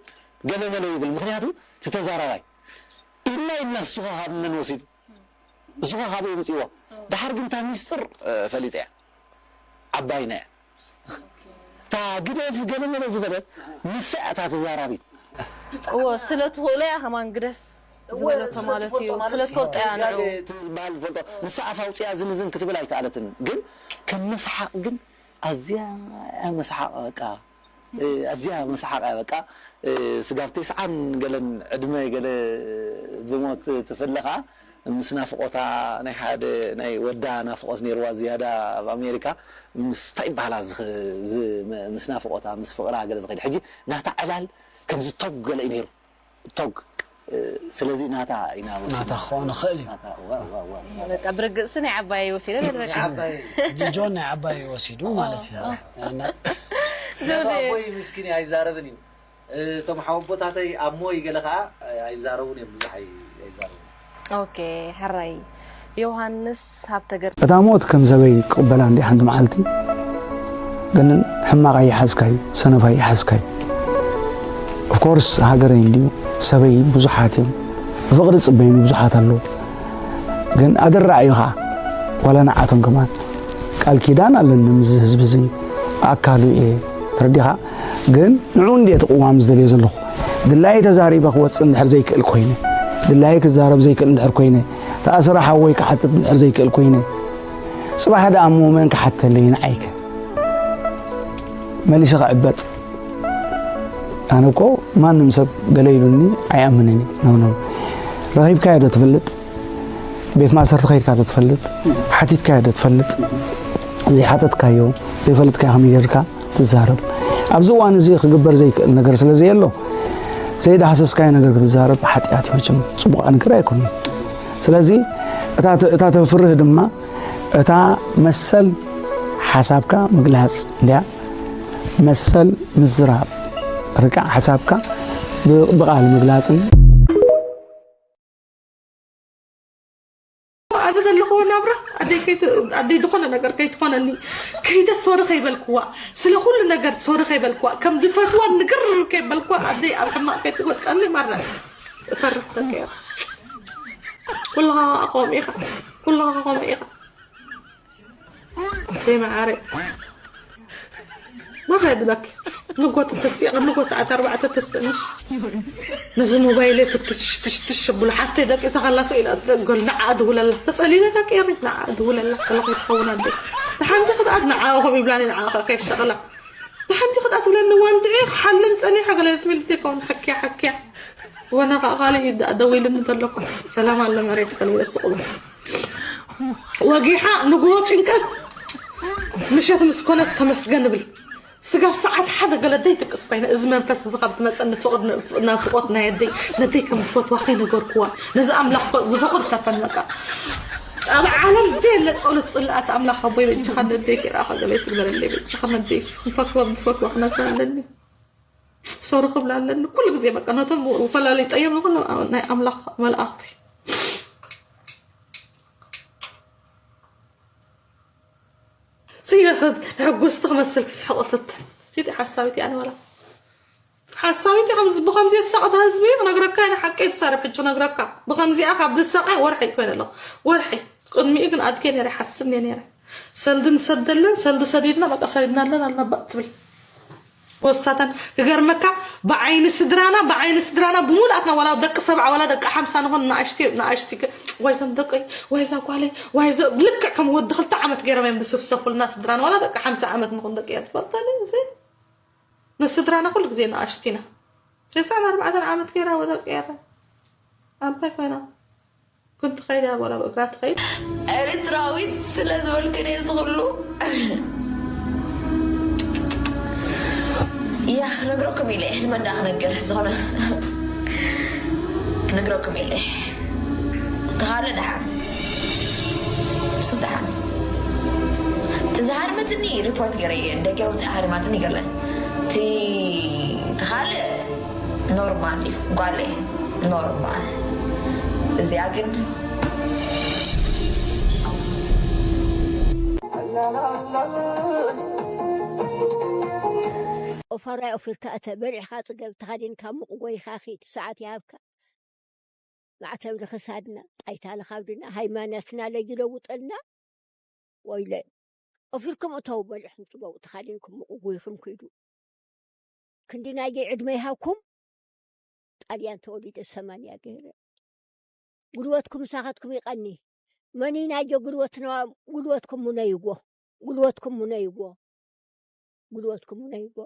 ገለ መለ ይብል። ምኽንያቱ እቲ ተዛራባይ ኢልና ኢልና ንሱ ኸ ካብ መን ወሲዱ? ንሱ ኸ ካበይ ኣምጺእዎ? ደሓር ግን እታ ሚስጥር፣ እ፣ ፈሊጠ እያ። ዓባይና እያ። እታ ግደፍ ገለ መለ ዝበለት ንሳ እያ እታ ተዛራቢት። እወ፣ ስለ ትኽእሎ እያ ከማን ግደፍ እወ፣ ዝበለቶ ስለ ማለት ትፈልጦ እዩ። ማለት ስለ እዩ። ትፈልጦ እያ ንዑ። ትጋገ ትበሃል ትፈልጦ። ንሳ ኣፍ ኣውጺኣ ዝንዝን ክትብል ኣይከኣለትን። ግን ከም መስሓቕ ግን ኣዝያ እያ መስሓቕ በቃ። እ፣ ኣዝያ መስሓቕ እያ በቃ። እ፣ ስጋብ ተስዓን ገለን ዕድመ ገለ ዝሞት ትፍለ ኸኣ ምስ ናፍቖታ ናይ ሓደ ናይ ወዳ ናፍቖት ነይርዋ ዝያዳ ኣብ ኣሜሪካ ምስ እንታይ ይበሃላ ዝኽ-፣ ዝ-፣ ም-፣ ምስ ናፍቖታ ምስ ፍቕራ ገለ ዝኸይድ። ሕጂ ናታ ዕላል ከምዚ ቶግ ገለ እዩ ነይሩ። ቶግ። እ፣ ስለዚ ናታ ኢና ወሲድና። ናታ ክኸውን ይኽእል እዩ። ናታ፣ ዋ፣ ዋ፣ ዋ፣ ዋ። በቃ ብርግጽ ናይ ዓባየይ ወሲደ በል በቃ። ናይ ዓባየይ። ሕጂ ጆን ናይ ዓባየይ ወሲዱ ማለት እዩ። ኦ። እና ጆን ናታ ኣቦይ ምስኪን ኣይዛረብን እዩ። እቶም ሓወቦታተይ ኣብ ሞይ ገለ ኸዓ ኣይዛረቡን እዮም፣ ብዙሕ ኣይ-፣ ኣይዛረቡን። ኦኬ፣ ሕራይ ዮሃንስ ሃብተገር። እታ ሞት ከም ሰበይ ክቕበላ እንዲ ሓንቲ መዓልቲ፣ ግን ሕማቕ ኣይሓዝካይ፣ ሰነፍ ኣይሓዝካይ። ኦፍ ኮርስ ሃገረይ እንድዩ፣ ሰበይ ብዙሓት እዮም፣ ፍቕሪ ጽበዩኒ ብዙሓት ኣለዉ። ግን ኣደራዕ እዩ ኸዓ፣ ዋላ ንዓቶም ከማን ቃል ኪዳን ኣለኒ ምስዚ ህዝቢ እዚ፣ ኣካሉ እየ። ተረዲኻ? ግን ንዑ እንድየ እቲ ቅዋም ዝደልዮ ዘለኹ። ድላየ ተዛሪበ ክወጽእ እንድሕር ዘይክእል ኮይነ፣ ድላየ ክዛረብ ዘይክእል እንድሕር ኮይነ፣ ተኣስረ ሓወይ ክሓትት እንድሕር ዘይክእል ኮይነ፣ ጽባሕ ደኣ እሞ መን ክሓተለይ ንዓይከ? መሊሰ ክዕበጥ? ኣነ እኮ ማንም ሰብ ገለ ኢሉኒ ኣይኣምንን እዩ። ኖ፣ ኖ። ረኺብካዮ ዶ ትፈልጥ? ቤት ማእሰርቲ ከይድካ ዶ ትፈልጥ? ሓቲትካዮ ዶ ትፈልጥ? ዘይሓተትካዮ፣ ዘይፈለጥካዮ ከመይ ጌርካ ትዛረብ? ኣብዚ እዋን እዚ ክግበር ዘይክእል ነገር ስለ ዘየሎ፣ ዘይዳህሰስካዮ ነገር ክትዛረብ ሓጢኣት እዩ። መቸም ጽቡቕ ነገር ኣይኮነን። ስለዚ እታ ተ-፣ እታ ተፍርህ ድማ እታ መሰል ሓሳብካ ምግላጽ እንድያ። መሰል ምዝራብ፣ ርቃዕ ሓሳብካ ብ-፣ ብቓል ምግላጽን። ኣነ ዘለኽዎ ናብራ ኣደይ ከይት-፣ ኣደይ ዝኾነ ነገር ከይትኾነኒ፣ ከይደ ሶሪ ከይበልክዋ፣ ስለ ኩሉ ነገር ሶሪ ከይበልክዋ፣ ከም ዝፈትዋ ንግር ከይበልክዋ፣ ኣደይ ኣብ ሕማቕ ከይትወድቀኒ ማራ እፈርሕ ተቀየር። ኩልኻ ከምኡ ኢኻ፣ ኩልኻ ከምኡ ኢኻ። ኣደይ መዓረይ። መኸ ድበኪ ንጎ ትተስኢ፣ ንጎ ሰዓት ኣርባዕተ ተስእንሽ። ነዚ ሞባይለይ ፍትሽ ትሽ ትሽ ብሎ ሓፍተይ ደቂሳ ከላ ሰው ኢላ ገል ንዓ ድውለላ። ተጸሊለ ተቀይሪ ንዓ ድውለላ። ከላ ከይትኸውን ኣደይ። ተሓንቲ ክትኣት ንዓ ኹም ይብላኒ ንዓ ከ ከይሸቕላ። ተሓንቲ ክትኣት ብለኒ ዋንድዒ ክሓልም ጸኒሐ ገለ ትብል ደይከውን ሓኪያ ሓኪያ። ወና ኸዓ ካልእ እዩ ደዊልኒ ዘሎ እኮ። ሰላም ኣሎ መሬት ከልወ ስቕ በል። ወጊሓ ንግሆ ጭንቀት ምሸት ምስ ኮነት ተመስገን እብል። ስጋብ ሰዓት ሓደ ገለ ዘይጥቅስ ኮይነ፣ እዚ መንፈስ እዚ ካብ ዝመጸኒ ፍቕሪ ን-፣ ናፍቖት ናይ ኣደይ፣ ነደይ ከም ዝፈትዋ ከይነገርክዋ፣ ነዚ ኣምላኽ እኮ ብፍቕሪ ተፈነቃ። ኣብ ዓለም ደየለ ጸሎት ጽልኣት ኣምላኽ ኣቦይ በጃኻ ነደይ ከይረኣኻ ገለ ትግበረለይ በጃኻ ነደይ ንፈትዋ ብፈትዋ ክነግራ ኣለኒ። ሶሪ ክብላ ኣለኒ። ኩሉ ግዜ በቃ ነቶም ፈላሊጠዮም ንኹሎም ናይ ኣምላኽ መላእኽቲ። ስኢለ ክሕጉስቲ ክመስል ክስሕቕ እፍትን። ሽቲ ሓሳዊት እያ ንበላ። ሓሳዊት እያ፣ ከምዚ ብኸምዚ የሳቕታ ህዝቢ ክነግረካ እየ፣ ንሓቀይ ትዛረብ ሕጂ ክነግረካ። ብኸምዚኣ ካብ ዝሳቐ ወርሒ ኮይነ ኣለኹ። ወርሒ። ቅድሚኡ ግን ኣድገ ነይረ፣ ሓስብ እየ ነይረ። ሰልዲ ንሰደለን፣ ሰልዲ ሰዲድና፣ በቃ ሰዲድናለን ኣለና፣ ባእ ትብል። ወሳተን ክገርመካ፣ ብዓይኒ ስድራና፣ ብዓይኒ ስድራና ብምሉኣትና፣ ዋላ ደቂ ሰብዓ፣ ዋላ ደቂ ሓምሳ ንኾን፣ ንኣሽቲ፣ ንኣሽቲ ክ-፣ ዋይዞም ደቀይ፣ ዋይዛ ጓለይ፣ ዋይዞ፣ ልክዕ ከም ወዲ ክልተ ዓመት ገይሮም እዮም ዝስፍሰፉልና ስድራና፣ ዋላ ደቂ ሓምሳ ዓመት ንኹን ደቂ እያ ትፈልጠኒ፣ እዚ ንስድራና ኩሉ ግዜ ንኣሽቲ ኢና። ተስዓን ኣርባዕተን ዓመት ገይራ ወደቂ እያ። ኣንታይ ኮይና? ክንትኸይድ እያ፣ ዋላ ብእግራ ትኸይድ። ኤርትራዊት ስለ ዝበልክን እየ ዝኽሉ። ያ፣ ክነግረኩም ኢለ እየ። ንመን ደኣ ክነግር? ዝኾነ ክነግረኩም ኢለ እየ። ተኻለ ደሓን። ሱስ ደሓን። እቲ ዝሃርመትኒ ሪፖርት ገይረ እየ። ደገ ውፅእ ሃሪማትኒ ገለ። እቲ፣ እቲ ካልእ ኖርማል እዩ ጓለይ፣ ኖርማል። እዚኣ ግን ኦፋራይ ኦፊርካ እተ በሊዕኻ ጽገብ ተኻዲንካ ሙቕ ጎይኻ ኺድ፣ ሰዓት ይሃብካ። ማዕተብ ንኽሳድና፣ ጣይታ ንኻብድና፣ ሃይማኖትና ለይለውጠልና። ወይለ፣ ኦፊርኩም እተው በሊዕኹም ጽገቡ ተኻዲንኩም ሙቕ ጎይኹም ኪዱ። ክንዲ ናየይ ዕድመ ይሃብኩም። ጣልያን ተወሊደ ሰማንያ ገይረ። ጉልበትኩም ምሳኻትኩም ይቐኒ። መን እዩ ናዮ ጉልበትና? ጉልበትኩም ሙነይዎ። ጉልበትኩም ሙነይዎ። ጉልበትኩም ሙነይዎ።